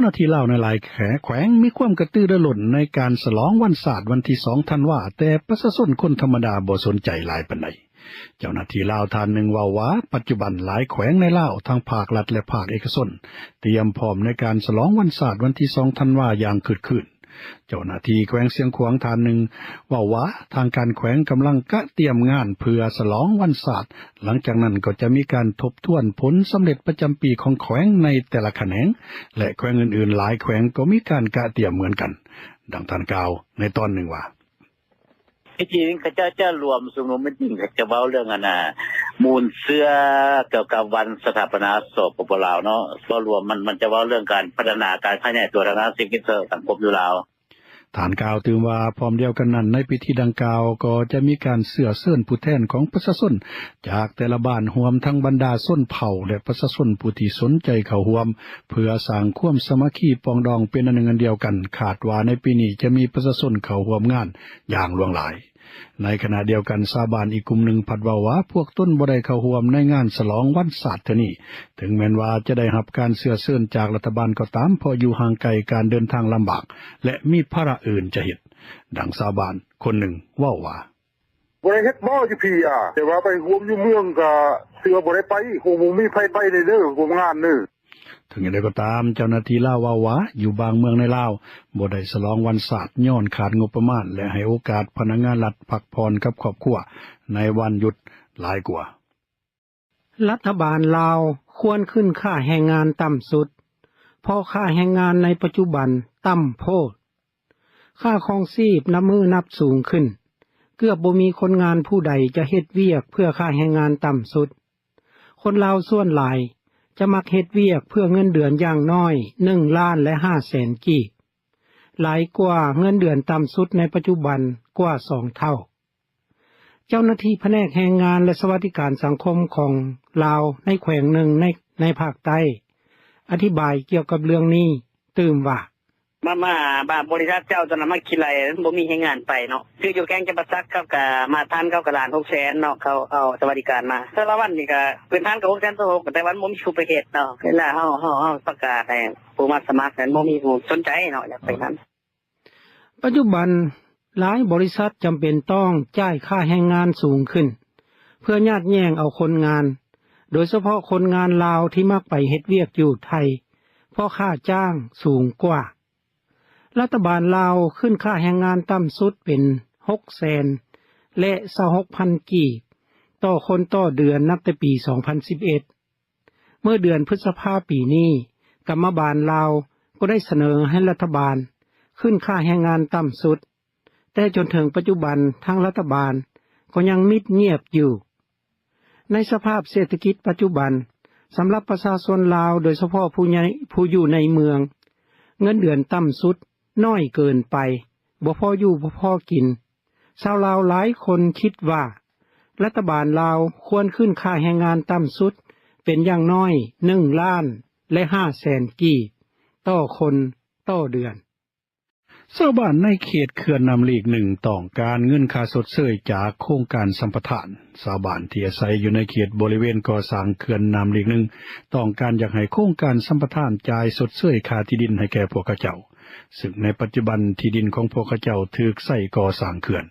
າໜ້າທີ່ລາວໃນຫຼາຍແຂວງມີຄວາມກະຕືລືລົ້ນໃນການສະຫຼອງວັນຊາດວັນທີສອງທັນວາ ແຕ່ປະຊາຊົນຄົນທຳມະດາບໍ່ສົນໃຈຫຼາຍປານໃດ. ເຈົ້າໜ້າທີ່ລາວທ່ານໜຶ່ງເວົ້າວ່າ ປັດຈຸບັນຫຼາຍແຂວງໃນລາວ ທັງພາກລັດ ແລະ ພາກເອກະຊົນ ຕຣຽມພ້ອມໃນການສະຫຼອງວັນຊາດວັນທີສອງທັນວາຢ່າງຄຶກຄື້ນ. ເຈົ້າໜ້າທີ່ແຂວງຊຽງຂວາງທ່ານໜຶ່ງເວົ້າວ່າ ທາງການແຂວງກຳລັງກະຕຽມງານເພື່ອສະຫຼອງວັນຊາດ, ຫຼັງຈາກນັ້ນກໍຈະມີການທົບທວນຜົນສຳເລັດປະຈຳປີຂອງແຂວງໃນແຕ່ລະຂະແໜງ ແລະ ແຂວງອື່ນໆຫຼາຍແຂວງກໍມີການກະຕຽມເໝືອນກັນ. ດັ່ງທ່ານກ່າວໃນຕອນໜຶ່ງວ່າ ທີ່ຈິງເຂົາເຈົ້າຈະລວມຊຸມນຸມມີດຕິງ ເຂົາຈະເວົ້າເລື່ອງອັນນ່າມູນເຊື້ອກ່ຽວກັບວັນສະຖາປະນາ ສປປ ລາວເນາະ ເວົ້າລວມມັນມັນຈະເວົ້າເລື່ອງການພັດທະນາການຂະຫຍາຍຕົວທາງດ້ານເສດຖະກິດ ແລະ ສັງຄົມຢູ່ລາວ. ທ່ານກ່າວຕື່ມວ່າ ພ້ອມດຽວກັນນັ້ນ ໃນພິທີດັ່ງກ່າວກໍຈະມີການເຊື້ອເຊີນຜູ້ແທນຂອງປະຊາຊົນຈາກແຕ່ລະບ້ານ ຮວມທັງບັນດາຊົນເຜົ່າ ແລະ ປະຊາຊົນຜູ້ທີ່ສົນໃຈເຂົ້າຮ່ວມ ເພື່ອສ້າງຄວາມສາມັກຄີປອງດອງເປັນອັນໜຶ່ງອັນດຽວກັນ. ຄາດວ່າໃນປີນີ້ຈະມີປະຊາຊົນເຂົ້າຮ່ວມງານຢ່າງຫຼວງຫຼາຍ. ໃນຂະນະດຽວກັນ ຊາວບ້ານອີກກຸ່ມໜຶ່ງພັດເວົ້າວ່າ ພວກຕົນບໍ່ໄດ້ເຂົ້າຮ່ວມໃນງານສະຫຼອງວັນຊາດເທື່ອນີ້ ເຖິງແມ່ນວ່າຈະໄດ້ຮັບການເຊື້ອເຊີນຈາກລັດຖະບານກໍຕາມ ເພາະຢູ່ຫ່າງໄກ ການເດີນທາງລຳບາກ ແລະ ມີພາລະອື່ນຈະເຮັດ. ດັ່ງຊາວບ້ານຄົນໜຶ່ງເວົ້າວ່າ ບໍ່ໄດ້ເຮັດບໍ່ຢູ່ພີ້ອາ ແຕ່ວ່າໄປຮ່ວມຢູ່ເມືອງກະຖືວ່າບໍ່ໄດ້ໄປ ຄົງບໍ່ມີໃຜໄປເດີ ຮ່ວມງານເດີ. ເຖິງຢ່າງໃດກໍຕາມ ເຈົ້າໜ້າທີ່ລາວເວົ້າວ່າ ຢູ່ບາງເມືອງໃນລາວບໍ່ໄດ້ສະຫຼອງວັນຊາດ ຍ້ອນຂາດງົບປະມານ ແລະ ໃຫ້ໂອກາດພະນັກງານລັດພັກຜ່ອນກັບຄອບຄົວໃນວັນຢຸດຫຼາຍກວ່າ. ລັດຖະບານລາວຄວນຂຶ້ນຄ່າແຮງງານຕ່ຳສຸດ ເພາະຄ່າແຮງງານໃນປັດຈຸບັນຕ່ຳໂພດ. ຄ່າຄອງຊີບນັບມື້ນັບສູງຂຶ້ນ, ເກືອບບໍ່ມີຄົນງານຜູ້ໃດຈະເຮັດວຽກເພື່ອຄ່າແຮງງານຕ່ຳສຸດ. ຄົນລາວສ່ວນຫຼາຍຈະມັກເຮັດວຽກເພື່ອເງິນເດືອນຢ່າງໜ້ອຍໜຶ່ງລ້ານແລະຫ້າແສນກີບ, ຫຼາຍກວ່າເງິນເດືອນຕ່ຳສຸດໃນປັດຈຸບັນກວ່າສອງເທົ່າ. ເຈົ້າໜ້າທີ່ພະແນກແຮງງານ ແລະ ສະຫວັດດີການສັງຄົມຂອງລາວໃນແຂວງໜຶ່ງໃນ ໃນພາກໃຕ້ ອະທິບາຍກ່ຽວກັບເລື່ອງນີ້ຕື່ມວ່າ ມາ ມາ ມາບໍລິສັດເຈົ້າຕົວນັ້ນມາຄິດໄລ່ ມັນບໍ່ມີແຮງງານໄປເນາະ. ຄືຢູ່ແຂວງຈຳປາສັກ ເຂົາກະມາດຖານເຂົາກະລ້ານຫົກແສນເນາະ ເຂົາເອົາສະຫວັດດີການມາ. ສ່ວນລາງວັນນີ້ກະພື້ນຖານກະຫົກແສນຕໍ່ຫົກ ແຕ່ວ່າມັນບໍ່ມີຜູ້ໄປເຮັດເນາະ. ເວລາເຮົາ ເຮົາ ເຮົາປະກາດໃຫ້ຜູ້ມາສະໝັກນັ້ນ ບໍ່ມີຜູ້ສົນໃຈເນາະ ຢາກໄປນຳ. ປັດຈຸບັນຫຼາຍບໍລິສັດຈຳເປັນຕ້ອງຈ່າຍຄ່າແຮງງານສູງຂຶ້ນ ເພື່ອຍາດແຍ່ງເອົາຄົນງານ, ໂດຍສະເພາະຄົນງານລາວທີ່ມັກໄປເຮັດວຽກຢູ່ໄທ ເພາະຄ່າຈ້າງສູງກວ່າ. ລັດຖະບານລາວຂຶ້ນຄ່າແຮງງານຕ່ຳສຸດເປັນຫົກແສນ ແລະ ຊາວຫົກພັນກີບຕໍ່ຄົນຕໍ່ເດືອນ ນັບແຕ່ປີສອງພັນສິບເອັດ. ເມື່ອເດືອນພຶດສະພາປີນີ້, ກຳມະບານລາວກໍໄດ້ສະເໜີໃຫ້ລັດຖະບານຂຶ້ນຄ່າແຮງງານຕ່ຳສຸດ, ແຕ່ຈົນເຖິງປັດຈຸບັນທາງລັດຖະບານກໍຍັງມິດງຽບຢູ່. ໃນສະພາບເສດຖະກິດປັດຈຸບັນ, ສຳລັບປະຊາຊົນລາວ, ໂດຍສະເພາະຜູ້ໃຫຍ່ ຜູ້ຢູ່ໃນເມືອງ, ເງິນເດືອນຕ່ຳສຸດນ້ອຍເກີນໄປ, ບໍ່ພໍຢູ່ບໍ່ພໍກິນ. ຊາວລາວຫຼາຍຄົນຄິດວ່າ ລັດຖະບານລາວຄວນຂຶ້ນຄ່າແຮງງານຕ່ຳສຸດເປັນຢ່າງໜ້ອຍໜຶ່ງລ້ານແລະຫ້າແສນກີບຕໍ່ຄົນຕໍ່ເດືອນ. ຊາວບ້ານໃນເຂດເຂື່ອນນ້ຳລີກໜຶ່ງຕ້ອງການເງິນຄ່າຊົດເຊີຍຈາກໂຄງການສຳປະທານ. ຊາວບ້ານທີ່ອາໄສຢູ່ໃນເຂດບໍລິເວນກໍ່ສ້າງເຂື່ອນນ້ຳລີກໜຶ່ງ ຕ້ອງການຢາກໃຫ້ໂຄງການສຳປະທານຈ່າຍຊົດເຊີຍຄ່າທີ່ດິນໃຫ້ແກ່ພວກເຂົາເຈົ້າ. ຊຶ່ງໃນປັດຈຸບັນທີ່ດິນຂອງພວກເຂົາເຈົ້າຖືກໃຊ້ກໍ່ສ້າງເຂື່ອນ.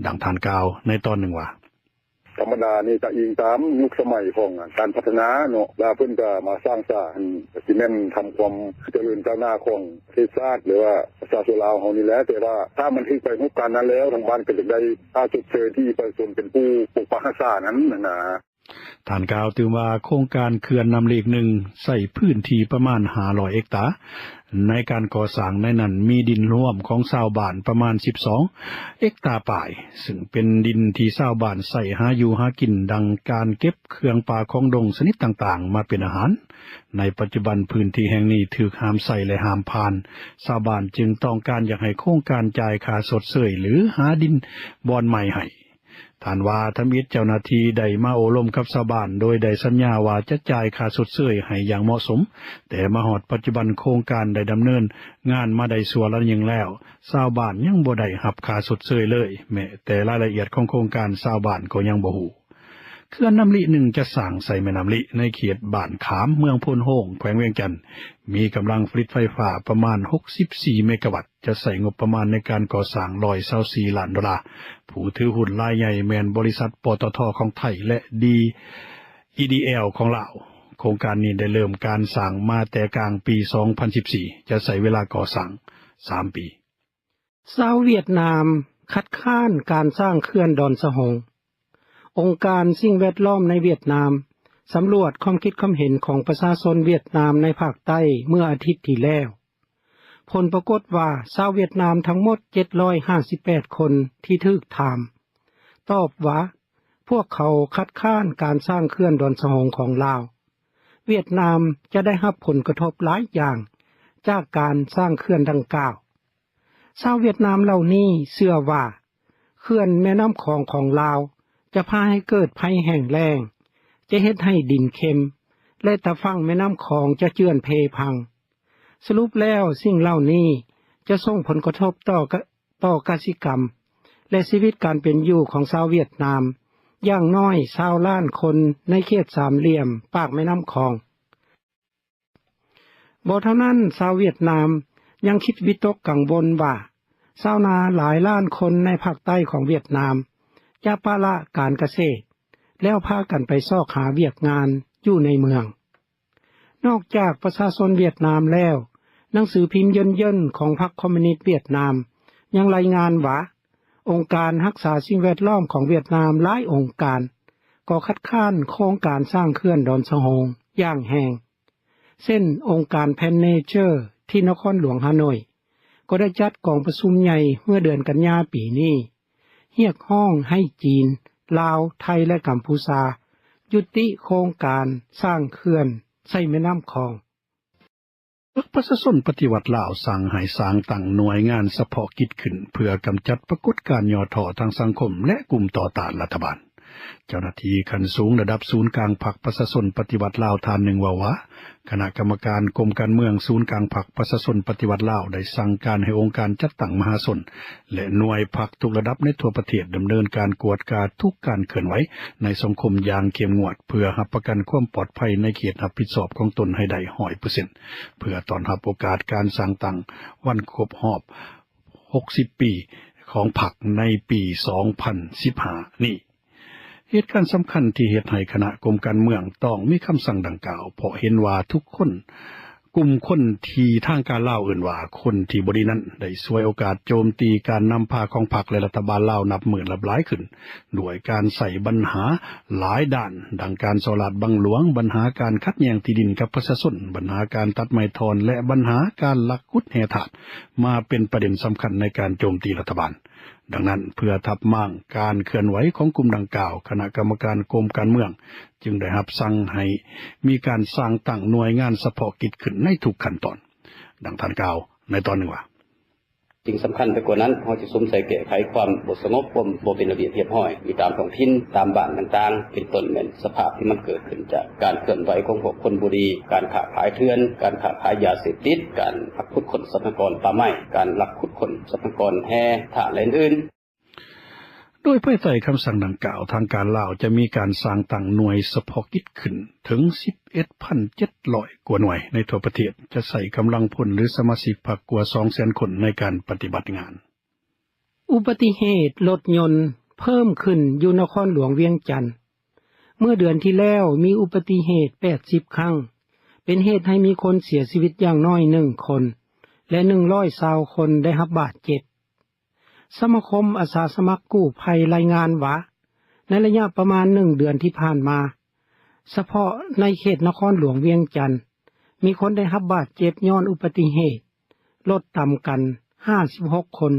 ດັ່ງທ່ານກ່າວໃນຕອນໜຶ່ງວ່າ ທຳມະດານີ້ກະອີງຕາມຍຸກສະໄໝຂອງການພັດທະນາເນາະ, ລະເພິ່ນກະມາສ້າງສາ ກະຊິແມ່ນທຳຄວາມຈະເລີນກ້າວໜ້າຂອງປະເທດຊາດ ຫຼືວ່າປະຊາຊົນລາວເຮົານີ້ແຫຼະ, ແຕ່ວ່າຖ້າມັນຖືກໄປຮູບການນັ້ນແລ້ວ ທາງບ້ານກະຢາກໄດ້ຄ່າຊົດເຊີຍທີ່ປະຊາຊົນເປັນຜູ້ປົກປັກຮັກສານັ້ນນະ. ທ່ານກ່າວຕື່ມວ່າ ໂຄງການເຂື່ອນນ້ຳລີກໜຶ່ງໃຊ້ພື້ນທີ່ປະມານຫ້າຮ້ອຍເຮັກຕາໃນການກໍ່ສ້າງ, ໃນນັ້ນມີດິນລວມຂອງຊາວບ້ານປະມານສິບສອງເຮັກຕາປາຍ, ຊຶ່ງເປັນດິນທີ່ຊາວບ້ານໃຊ້ຫາຢູ່ຫາກິນ, ດັ່ງການເກັບເຄື່ອງປ່າຂອງດົງຊະນິດຕ່າງໆມາເປັນອາຫານ. ໃນປັດຈຸບັນພື້ນທີ່ແຫ່ງນີ້ຖືກຫ້າມໃຊ້ ແລະ ຫ້າມຜ່ານ, ຊາວບ້ານຈຶ່ງຕ້ອງການຢາກໃຫ້ໂຄງການຈ່າຍຄ່າຊົດເຊີຍ ຫຼື ຫາດິນບ່ອນໃໝ່ໃຫ້. ທ່ານວ່າ ທຳອິດເຈົ້າໜ້າທີ່ໄດ້ມາໂອ້ລົມກັບຊາວບ້ານ ໂດຍໄດ້ສັນຍາວ່າຈະຈ່າຍຄ່າຊົດເຊີຍໃຫ້ຢ່າງເໝາະສົມ, ແຕ່ມາຮອດປັດຈຸບັນໂຄງການໄດ້ດຳເນີນງານມາໄດ້ຊົ່ວລະຍະໜຶ່ງແລ້ວ, ຊາວບ້ານຍັງບໍ່ໄດ້ຮັບຄ່າຊົດເຊີຍເລີຍ, ແມ້ແຕ່ລາຍລະອຽດຂອງໂຄງການຊາວບ້ານກໍຍັງບໍ່ຮູ້. ເຂື່ອນນ້ຳລິໜຶ່ງ ຈະສ້າງໃສ່ແມ່ນ້ຳລິ ໃນເຂດບ້ານຂາມ ເມືອງໂພນໂຮງ ແຂວງວຽງຈັນ ມີກຳລັງຜະລິດໄຟຟ້າປະມານ ຫົກສິບສີ່ ເມກາວັດ, ຈະໃຊ້ງົບປະມານໃນການກໍ່ສ້າງ ຮ້ອຍຊາວສີ່ລ້ານໂດລາ. ຜູ້ຖືຫຸ້ນລາຍໃຫຍ່ແມ່ນບໍລິສັດ ປຕທ ຂອງໄທ ແລະ ດີ ອີດີແອລ ຂອງລາວ. ໂຄງການນີ້ໄດ້ເລີ່ມການສ້າງມາແຕ່ກາງປີ ສອງພັນສິບສີ່ ຈະໃຊ້ເວລາກໍ່ສ້າງ ສາມປີ. ຊາວຫວຽດນາມຄັດຄ້ານການສ້າງເຂື່ອນດອນສະໂຮງ. ອົງການສິ່ງແວດລ້ອມໃນຫວຽດນາມ ສຳຫຼວດຄວາມຄິດຄວາມເຫັນຂອງປະຊາຊົນຫວຽດນາມໃນພາກໃຕ້ເມື່ອອາທິດທີ່ແລ້ວ. ຜົນປາກົດວ່າ ຊາວຫວຽດນາມທັງໝົດ ເຈັດຮ້ອຍຫ້າສິບແປດຄົນທີ່ຖືກຖາມ ຕອບວ່າ ພວກເຂົາຄັດຄ້ານການສ້າງເຂື່ອນດອນສະໂຮງຂອງລາວ. ຫວຽດນາມຈະໄດ້ຮັບຜົນກະທົບຫຼາຍຢ່າງຈາກການສ້າງເຂື່ອນດັ່ງກ່າວ. ຊາວຫວຽດນາມເຫຼົ່ານີ້ເຊື່ອວ່າ ເຂື່ອນແມ່ນ້ຳຂອງຂອງລາວຈະພາໃຫ້ເກີດໄພແຫ້ງແລ້ງ, ຈະເຮັດໃຫ້ດິນເຄັມ ແລະ ຕາຝັ່ງແມ່ນ້ຳຂອງຈະເຈື່ອນເພພັງ. ສະຫຼຸບແລ້ວ, ສິ່ງເຫຼົ່ານີ້ຈະສົ່ງຜົນກະທົບຕໍ່ກະ ຕໍ່ກະສິກຳ ແລະ ຊີວິດການເປັນຢູ່ຂອງຊາວຫວຽດນາມ ຢ່າງໜ້ອຍຊາວລ້ານຄົນໃນເຂດສາມຫຼ່ຽມປາກແມ່ນ້ຳຂອງ. ບໍ່ເທົ່ານັ້ນ, ຊາວຫວຽດນາມຍັງຄິດວິຕົກກັງວົນວ່າ ຊາວນາຫຼາຍລ້ານຄົນໃນພາກໃຕ້ຂອງຫວຽດນາມ ຈະປະລະການກະເສດ ແລ້ວພາກັນໄປຊອກຫາວຽກງານຢູ່ໃນເມືອງ. ນອກຈາກປະຊາຊົນຫວຽດນາມແລ້ວ, ໜັງສືພິມເຢິນໆ ຂອງພັກຄອມມູນິດຫວຽດນາມ ຍັງລາຍງານວ່າ ອົງການຮັກສາສິ່ງແວດລ້ອມຂອງຫວຽດນາມຫຼາຍອົງການ ກໍຄັດຄ້ານໂຄງການສ້າງເຂື່ອນດອນສະໂຮງຢ່າງແຮງ, ເຊັ່ນ ອົງການ PanNature ທີ່ນະຄອນຫຼວງຮ່າໂນ້ຍ ກໍໄດ້ຈັດກອງປະຊຸມໃຫຍ່ເມື່ອເດືອນກັນຍາປີນີ້ ຮຽກຮ້ອງໃຫ້ຈີນ, ລາວ, ໄທ ແລະ ກຳພູຊາ ຍຸຕິໂຄງການສ້າງເຂື່ອນໃສ່ແມ່ນ້ຳຂອງ. ພັກປະຊາຊົນປະຕິວັດລາວສັ່ງໃຫ້ສ້າງຕັ້ງໜ່ວຍງານສະເພາະກິດຂຶ້ນ ເພື່ອກຳຈັດປາກົດການຫຍໍ້ທໍ້ທາງສັງຄົມ ແລະ ກຸ່ມຕໍ່ຕ້ານລັດຖະບານ. ເຈົ້າໜ້າທີ່ຂັ້ນສູງລະດັບສູນກາງພັກປະຊາຊົນປະຕິວັດລາວທ່ານໜຶ່ງເວົ້າວ່າ ຄະນະກຳມະການກົມການເມືອງສູນກາງພັກປະຊາຊົນປະຕິວັດລາວ ໄດ້ສັ່ງການໃຫ້ອົງການຈັດຕັ້ງມະຫາຊົນ ແລະ ໜ່ວຍພັກທຸກລະດັບໃນທົ່ວປະເທດ ດຳເນີນການກວດກາທຸກການເຄື່ອນໄຫວໃນສັງຄົມຢ່າງເຂັ້ມງວດ ເພື່ອຮັບປະກັນຄວາມປອດໄພໃນເຂດຮັບຜິດຊອບຂອງຕົນໃຫ້ໄດ້ຮ້ອຍເປີເຊັນ ເພື່ອຕ້ອນຮັບໂອກາດການສ້າງຕັ້ງວັນຄົບຮອບຫົກສິບປີຂອງພັກໃນປີສອງພັນສິບຫ້ານີ້. ເຫດການສຳຄັນທີ່ເຮັດໃຫ້ຄະນະກົມການເມືອງຕ້ອງມີຄຳສັ່ງດັ່ງກ່າວ ເພາະເຫັນວ່າທຸກຄົນ, ກຸ່ມຄົນທີ່ທາງການລາວເອີ້ນວ່າຄົນທີ່ບໍ່ດີນັ້ນ ໄດ້ສວຍໂອກາດໂຈມຕີການນຳພາຂອງພັກ ແລະ ລັດຖະບານລາວນັບມື້ນັບຫຼາຍຂຶ້ນ ດ້ວຍການໃຊ້ບັນຫາຫຼາຍດ້ານ ດັ່ງການສໍ້ລາດບັງຫຼວງ, ບັນຫາການຂັດແຍ່ງທີ່ດິນກັບປະຊາຊົນ, ບັນຫາການຕັດໄມ້ທ່ອນ ແລະ ບັນຫາການລັກຂຸດແຮ່ທາດ ມາເປັນປະເດັນສຳຄັນໃນການໂຈມຕີລັດຖະບານ. ດັ່ງນັ້ນ, ເພື່ອທັບມ້າງການເຄື່ອນໄຫວຂອງກຸ່ມດັ່ງກ່າວ, ຄະນະກຳມະການກົມການເມືອງຈຶ່ງໄດ້ຮັບສັ່ງໃຫ້ມີການສ້າງຕັ້ງໜ່ວຍງານສະເພາະກິດຂຶ້ນໃນທຸກຂັ້ນຕອນ. ດັ່ງທ່ານກ່າວໃນຕອນໜຶ່ງວ່າ: ສິ່ງສຳຄັນໄປກວ່ານັ້ນ, ເຮົາຈະສຸມໃສ່ແກ້ໄຂຄວາມບໍ່ສະຫງົບ, ຄວາມບໍ່ເປັນລະບຽບຮຽບຮ້ອຍຢູ່ຕາມທ້ອງຖິ່ນ, ຕາມບ້ານຕ່າງໆ, ເປັນຕົ້ນແມ່ນສະພາບທີ່ມັນເກີດຂຶ້ນຈາກການເຄື່ອນໄຫວຂອງພວກຄົນບໍ່ດີ, ການຄ້າຂາຍເຖື່ອນ, ການຄ້າຂາຍຢາເສບຕິດ, ການລັກຂຸດຄົ້ນຊັບພະກອນປ່າໄມ້, ການລັກຂຸດຄົ້ນຊັບພະກອນແຮ່ທາດ ແລະ ອື່ນໆ. ໂດຍພາຍໃຕ້ຄຳສັ່ງດັ່ງກ່າວ, ທາງການລາວຈະມີການສ້າງຕັ້ງໜ່ວຍສະເພາະກິດຂຶ້ນເຖິງສິບເອັດພັນເຈັດຮ້ອຍກວ່າໜ່ວຍໃນທົ່ວປະເທດ, ຈະໃຊ້ກຳລັງພົນ ຫຼື ສະມາຊິກພັກກວ່າສອງແສນຄົນໃນການປະຕິບັດງານ. ອຸບັດຕິເຫດລົດຍົນເພີ່ມຂຶ້ນຢູ່ນະຄອນຫຼວງວຽງຈັນ. ເມື່ອເດືອນທີ່ແລ້ວມີອຸບັດຕິເຫດແປດສິບຄັ້ງ, ເປັນເຫດໃຫ້ມີຄົນເສຍຊີວິດຢ່າງໜ້ອຍໜຶ່ງຄົນ ແລະ ໜຶ່ງຮ້ອຍຊາວຄົນໄດ້ຮັບບາດເຈັບ. ສະມາຄົມອາສາສະໝັກກູ້ໄພລາຍງານວ່າ, ໃນໄລຍະປະມານໜຶ່ງເດືອນທີ່ຜ່ານມາ, ສະເພາະໃນເຂດນະຄອນຫຼວງວຽງຈັນ, ມີຄົນໄດ້ຮັບບາດເຈັບຍ້ອນອຸບັດຕິເຫດລົດຕຳກັນຫ້າສິບຫົກຄົນ,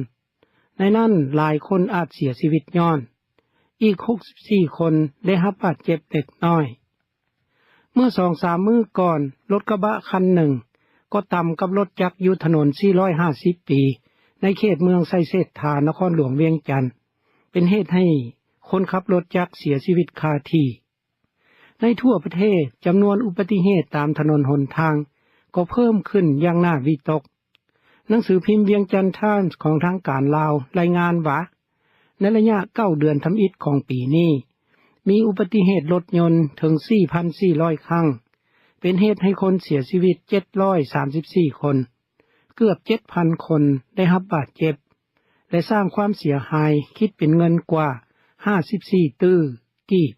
ໃນນັ້ນຫຼາຍຄົນອາດເສຍຊີວິດຍ້ອນ, ອີກຫົກສິບສີ່ຄົນໄດ້ຮັບບາດເຈັບເລັກນ້ອຍ. ເມື່ອສອງສາມມື້ກ່ອນ, ລົດກະບະຄັນໜຶ່ງກໍຕຳກັບລົດຈັກຢູ່ຖະໜົນສີ່ຮ້ອຍຫ້າສິບປີ ໃນເຂດເມືອງໄຊເສດຖາ ນະຄອນຫຼວງວຽງຈັນ, ເປັນເຫດໃຫ້ຄົນຂັບລົດຈັກເສຍຊີວິດຄາທີ່. ໃນທົ່ວປະເທດ, ຈຳນວນອຸບັດຕິເຫດຕາມຖະໜົນຫົນທາງກໍເພີ່ມຂຶ້ນຢ່າງໜ້າວິຕົກ. ໜັງສືພິມວຽງຈັນທາມຂອງທາງການລາວລາຍງານວ່າ, ໃນໄລຍະເກົ້າເດືອນທຳອິດຂອງປີນີ້, ມີອຸບັດຕິເຫດລົດຍົນເຖິງ ສີ່ພັນສີ່ຮ້ອຍ ຄັ້ງ, ເປັນເຫດໃຫ້ຄົນເສຍຊີວິດ ເຈັດຮ້ອຍສາມສິບສີ່ ຄົນ, ເກືອບ ເຈັດພັນ ຄົນໄດ້ຮັບບາດເຈັບ ແລະ ສ້າງຄວາມເສຍຫາຍຄິດເປັນເງິນກວ່າ ຫ້າສິບສີ່ ຕື້ກີບ.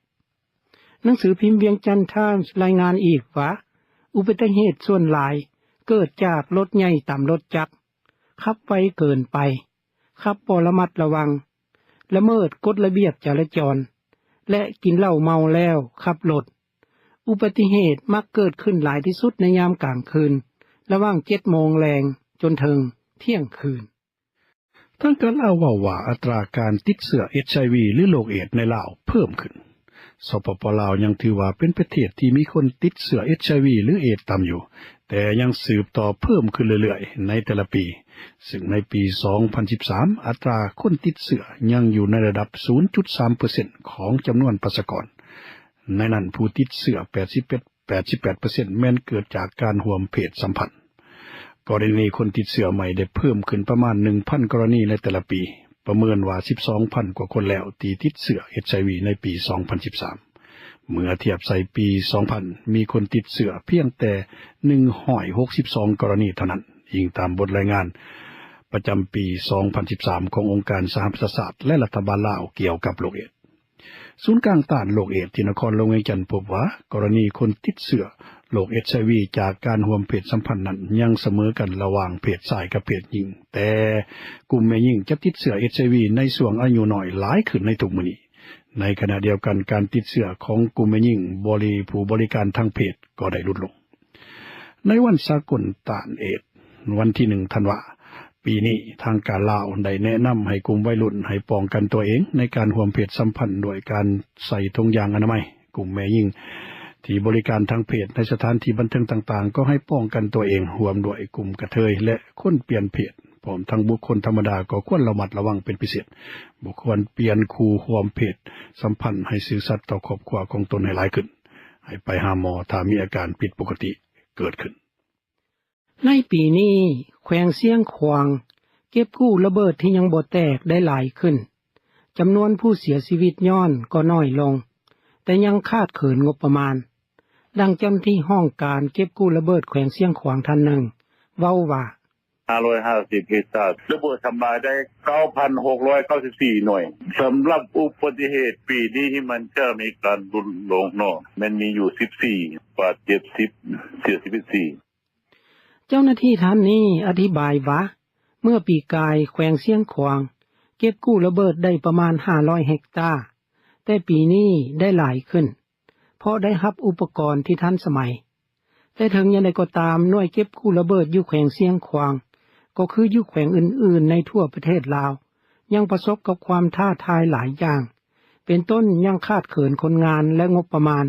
ໜັງສືພິມວຽງຈັນທາມລາຍງານອີກວ່າ ອຸບັດຕິເຫດສ່ວນຫຼາຍເກີດຈາກລົດໃຫຍ່ຕຳລົດຈັກ, ຂັບໄວເກີນໄປ, ຂັບບໍ່ລະມັດລະວັງ, ລະເມີດກົດລະບຽບຈະລາຈອນ ແລະ ກິນເຫຼົ້າເມົາແລ້ວຂັບລົດ. ອຸບັດຕິເຫດມັກເກີດຂຶ້ນຫຼາຍທີ່ສຸດໃນຍາມກາງຄືນ, ລະຫວ່າງ ເຈັດໂມງແລງ ຈົນເຖິງທ່ຽງຄືນ. ທາງການລາວເວົ້າວ່າ ອັດຕາການຕິດເຊື້ອ ເອັດໄອວີ ຫຼື ໂລກເອດໃນລາວເພີ່ມຂຶ້ນ. ສປປ ລາວ ຍັງຖືວ່າເປັນປະເທດທີ່ມີຄົນຕິດເຊື້ອ ເອັດໄອວີ ຫຼື ເອດຕ່ຳຢູ່, ແຕ່ຍັງສືບຕໍ່ເພີ່ມຂຶ້ນເລື້ອຍໆໃນແຕ່ລະປີ, ເຊິ່ງໃນປີ ສອງພັນສິບສາມ ອັດຕາຄົນຕິດເຊື້ອຍັງຢູ່ໃນລະດັບ ສູນຈຸດສາມເປີເຊັນ ຂອງຈຳນວນປະຊາກອນ. ໃນນັ້ນຜູ້ຕິດເຊື້ອ ແປດສິບແປດ ແປດສິບແປດເປີເຊັນ ແມ່ນເກີດຈາກການຮ່ວມເພດສຳພັນ. ກໍລະນີຄົນຕິດເຊື້ອໃໝ່ໄດ້ເພີ່ມຂຶ້ນປະມານ ໜຶ່ງພັນ ກໍລະນີໃນແຕ່ລະປີ, ປະເມີນວ່າ ສິບສອງພັນ ກວ່າຄົນແລ້ວທີ່ຕິດເຊື້ອ ເອັດໄອວີ ໃນປີ ສອງພັນສິບສາມ. ເມື່ອທຽບໃສ່ປີ ສອງພັນ ມີຄົນຕິດເຊື້ອພຽງແຕ່ ໜຶ່ງຮ້ອຍຫົກສິບສອງ ກໍລະນີເທົ່ານັ້ນ, ອີງຕາມບົດລາຍງານປະຈຳປີ ສອງພັນສິບສາມ ຂອງອົງການສະຫະປະຊາຊາດ ແລະ ລັດຖະບານລາວກ່ຽວກັບໂລກເອດ. ສູນກາງຕ້ານໂລກເອດທີ່ນະຄອນຫຼວງວຽງຈັນພົບວ່າ ກໍລະນີຄົນຕິດເຊື້ອໂລກ ເອັດໄອວີ ຈາກການຮ່ວມເພດສຳພັນນັ້ນ ຍັງສະເໝີກັນລະຫວ່າງເພດຊາຍກັບເພດຍິງ, ແຕ່ກຸ່ມແມ່ຍິງຈະຕິດເຊື້ອ ເອັດໄອວີ ໃນຊ່ວງອາຍຸນ້ອຍຫຼາຍຂຶ້ນໃນທຸກມື້ນີ້. ໃນຂະນະດຽວກັນ, ການຕິດເຊື້ອຂອງກຸ່ມແມ່ຍິງບໍລິ ຜູ້ບໍລິການທາງເພດກໍໄດ້ຫຼຸດລົງ. ໃນວັນສາກົນຕ້ານເອດ ວັນທີ ໜຶ່ງ ທັນວາ ປີນີ້, ທາງການລາວໄດ້ແນະນຳໃຫ້ກຸ່ມໄວລຸ້ນໃຫ້ປ້ອງກັນຕົວເອງໃນການຮ່ວມເພດສຳພັນດ້ວຍການໃສ່ຖົງຢາງອະນາໄມ. ກຸ່ມແມ່ຍິງທີ່ບໍລິການທາງເພດໃນສະຖານທີ່ບັນເທີງຕ່າງໆ ກໍໃຫ້ປ້ອງກັນຕົວເອງ, ຮ່ວມດ້ວຍກຸ່ມກະເທີຍ ແລະ ຄົນປ່ຽນເພດ, ພ້ອມທັງບຸກຄົນທຳມະດາກໍຄວນລະມັດລະວັງເປັນພິເສດ, ບໍ່ຄວນປ່ຽນຄູ່ຮ່ວມເພດສຳພັນ, ໃຫ້ຊື່ສັດຕໍ່ຄອບຄົວຂອງຕົນໃຫ້ຫຼາຍຂຶ້ນ, ໃຫ້ໄປຫາໝໍຖ້າມີອາການຜິດປົກກະຕິເກີດຂຶ້ນ. ໃນປີນີ້, ແຂວງຊຽງຂວາງເກັບກູ້ລະເບີດທີ່ຍັງບໍ່ແຕກໄດ້ຫຼາຍຂຶ້ນ. ຈຳນວນຜູ້ເສຍຊີວິດຍ້ອນກໍນ້ອຍລົງ, ແຕ່ຍັງຂາດເຂີນງົບປະມານ. ດັ່ງເຈົ້າໜ້າທີ່ຫ້ອງການເກັບກູ້ລະເບີດແຂວງຊຽງຂວາງທ່ານໜຶ່ງເວົ້າວ່າ, ຫ້າຮ້ອຍຫ້າສິບເຮັກຕາ ລະເບີດທຳລາຍໄດ້ ເກົ້າພັນຫົກຮ້ອຍເກົ້າສິບສີ່ ໜ່ວຍ. ສຳລັບອຸບັດຕິເຫດປີນີ້ທີ່ມັນຈະມີການຫຼຸດລົງເນາະ, ແມ່ນມີຢູ່ ສິບສີ່, ບາດເຈັບ ສິບ, ເສຍຊີວິດ ສີ່. ເຈົ້າໜ້າທີ່ທ່ານນີ້ອະທິບາຍວ່າ, ເມື່ອປີກາຍແຂວງຊຽງຂວາງເກັບກູ້ລະເບີດໄດ້ປະມານ ຫ້າຮ້ອຍເຮັກຕາ, ແຕ່ປີນີ້ໄດ້ຫຼາຍຂຶ້ນ ເພາະໄດ້ຮັບອຸປະກອນທີ່ທັນສະໄໝ. ແຕ່ເຖິງຢ່າງໃດກໍຕາມ, ໜ່ວຍເກັບກູ້ລະເບີດຢູ່ແຂວງຊຽງຂວາງ ກໍຄືຢູ່ແຂວງອື່ນໆໃນທົ່ວປະເທດລາວ ຍັງປະສົບກັບຄວາມທ້າທາຍຫຼາຍຢ່າງ, ເປັນຕົ້ນ ຍັງຂາດເຂີນຄົນງານ ແລະ ງົບປະມານ.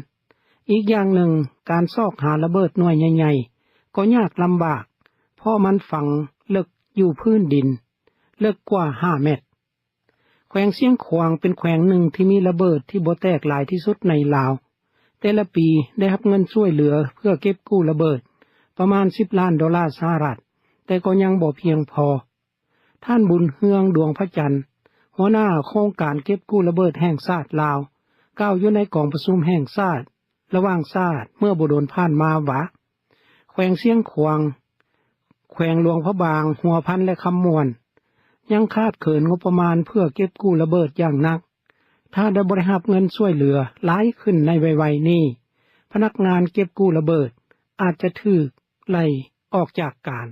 ອີກຢ່າງໜຶ່ງ, ການຊອກຫາລະເບີດໜ່ວຍໃຫຍ່ໆ ກໍຍາກລຳບາກ, ເພາະມັນຝັງເລິກຢູ່ພື້ນດິນ, ເລິກກວ່າ ຫ້າແມັດ. ແຂວງຊຽງຂວາງເປັນແຂວງໜຶ່ງທີ່ມີລະເບີດທີ່ບໍ່ແຕກຫຼາຍທີ່ສຸດໃນລາວ. ແຕ່ລະປີໄດ້ຮັບເງິນຊ່ວຍເຫຼືອເພື່ອເກັບກູ້ລະເບີດປະມານ ສິບລ້ານໂດລາສະຫະລັດ, ແຕ່ກໍຍັງບໍ່ພຽງພໍ. ທ່ານ ບຸນເຮືອງ ດວງພະຈັນ, ຫົວໜ້າໂຄງການເກັບກູ້ລະເບີດແຫ່ງຊາດລາວ, ກ່າວຢູ່ໃນກອງປະຊຸມແຫ່ງຊາດລະຫວ່າງຊາດເມື່ອບໍ່ດົນຜ່ານມາວ່າ, ແຂວງຊຽງຂວາງ, ແຂວງຫຼວງພະບາງ, ຫົວພັນ ແລະ ຄຳມ່ວນ ຍັງຂາດເຂີນງົບປະມານເພື່ອເກັບກູ້ລະເບີດຢ່າງໜັກ. ຖ້າໄດ້ບໍ່ໄດ້ຮັບເງິນຊ່ວຍເຫຼືອຫຼາຍຂຶ້ນໃນໄວໆນີ້, ພະນັກງານເກັບກູ້ລະເບີດອາດຈະຖືກໄລ່ອອກຈາກການ.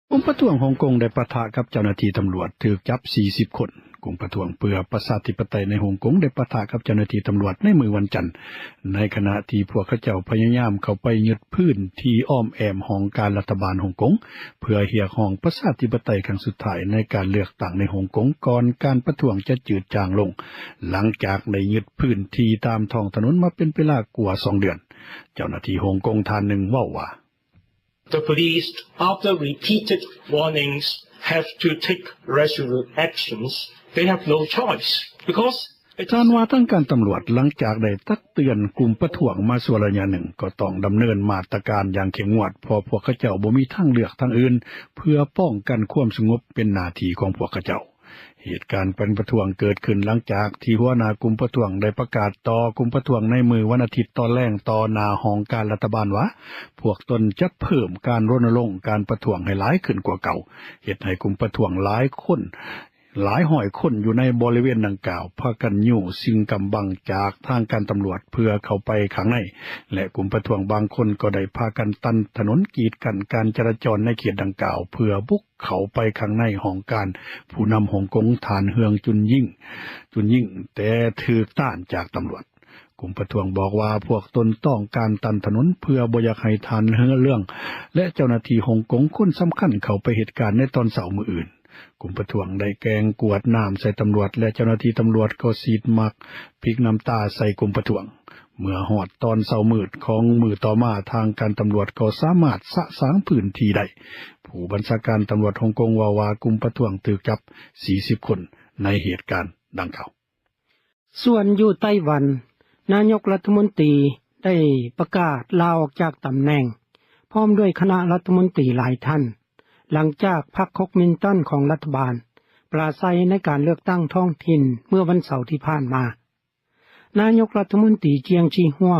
ກຸ່ມປະທ້ວງຮົງກົງໄດ້ປະທະກັບເຈົ້າໜ້າທີ່ຕຳຫຼວດ, ຖືກຈັບ ສີ່ສິບຄົນ. ກຸ່ມປະທ້ວງເພື່ອປະຊາທິປະໄຕໃນຮົງກົງໄດ້ປະທະກັບເຈົ້າໜ້າທີ່ຕຳຫຼວດໃນມື້ວັນຈັນ, ໃນຂະນະທີ່ພວກເຂົາເຈົ້າພະຍາຍາມເຂົ້າໄປຍຶດພື້ນທີ່ອ້ອມແອ້ມຫ້ອງການລັດຖະບານຮົງກົງ ເພື່ອຮຽກຮ້ອງປະຊາທິປະໄຕຄັ້ງສຸດທ້າຍໃນການເລືອກຕັ້ງໃນຮົງກົງ ກ່ອນການປະທ້ວງຈະຈືດຈາງລົງ, ຫຼັງຈາກໄດ້ຍຶດພື້ນທີ່ຕາມທ້ອງຖະໜົນມາເປັນເວລາກວ່າສອງເດືອນ. ເຈົ້າໜ້າທີ່ຮົງກົງທ່ານໜຶ່ງເວົ້າວ່າ, The police, after repeated warnings, have to take resolute actions. They have no choice because ທ່ານວ່າ ທາງການຕຳຫຼວດ ຫຼັງຈາກໄດ້ຕັກເຕືອນກຸ່ມປະທ້ວງມາຊົ່ວໄລຍະໜຶ່ງ ກໍຕ້ອງດຳເນີນມາດຕະການຢ່າງເຂັ້ມງວດ ເພາະພວກເຂົາເຈົ້າບໍ່ມີທາງເລືອກທາງອື່ນ ເພື່ອປ້ອງກັນຄວາມສະຫງົບ ເປັນໜ້າທີ່ຂອງພວກເຂົາເຈົ້າ. ເຫດການການປະທ້ວງເກີດຂຶ້ນຫຼັງຈາກທີ່ຫົວໜ້າກຸ່ມປະທ້ວງໄດ້ປະກາດຕໍ່ກຸ່ມປະທ້ວງໃນມື້ວັນອາທິດຕອນແລງຕໍ່ໜ້າຫ້ອງການລັດຖະບານວ່າ ພວກຕົນຈະເພີ່ມການຣົນນະລົງການປະທ້ວງໃຫ້ຫຼາຍຂຶ້ນກວ່າເກົ່າ ເຮັດໃຫ້ກຸ່ມປະທ້ວງຫຼາຍຄົນ ຫຼາຍຮ້ອຍຄົນຢູ່ໃນບໍລິເວນດັ່ງກ່າວພາກັນຍູ້ສິ່ງກຳບັງຈາກທາງການຕຳຫຼວດເພື່ອເຂົ້າໄປຂ້າງໃນ ແລະ ກຸ່ມປະທ້ວງບາງຄົນກໍໄດ້ພາກັນຕັນຖະໜົນກີດກັ້ນການຈະລາຈອນໃນເຂດດັ່ງກ່າວເພື່ອບຸກ ເຂົ້າໄປຂ້າງໃນຫ້ອງການຜູ້ນຳຮົງກົງທ່ານເຮືອງຈຸນຍິງ ຈຸນຍິງ ແຕ່ຖືກຕ້ານຈາກຕຳຫຼວດ. ກຸ່ມປະທ້ວງບອກວ່າພວກຕົນຕ້ອງການຕັນຖະໜົນເພື່ອບໍ່ຢາກໃຫ້ທ່ານເຮືອງ ແລະ ເຈົ້າໜ້າທີ່ຮົງກົງຄົນສຳຄັນເຂົ້າໄປເຮັດການໃນຕອນເຊົ້າມື້ອື່ນ. ກຸ່ມປະທ້ວງໄດ້ແກວ່ງກວດນ້ຳໃສ່ຕຳຫຼວດ ແລະ ເຈົ້າໜ້າທີ່ຕຳຫຼວດກໍສີດໝາກພິກນ້ຳຕາໃສ່ກຸ່ມປະທ້ວງ. ເມື່ອຮອດຕອນເຊົ້າມືດຂອງມື້ຕໍ່ມາ ທາງການຕຳຫຼວດກໍສາມາດສະສາງພື້ນທີ່ໄດ້. ຜູ້ບັນຊາການຕຳຫຼວດຮົງກົງເວົ້າວ່າ ກຸ່ມປະທ້ວງຖືກຈັບສີ່ສິບຄົນໃນເຫດການດັ່ງກ່າວ. ສ່ວນຢູ່ໄຕ້ຫວັນ, ນາຍົກລັດຖະມົນຕີໄດ້ປະກາດລາອອກຈາກຕຳແໜ່ງ ພ້ອມດ້ວຍຄະນະລັດຖະມົນຕີຫຼາຍທ່ານ, ຫຼັງຈາກພັກຄອກມິນຕັນຂອງລັດຖະບານປາໄສໃນການເລືອກຕັ້ງທ້ອງຖິ່ນເມື່ອວັນເສົາທີ່ຜ່ານມາ. ນາຍົກລັດຖະມົນຕີ ຈຽງ ຊີຮວ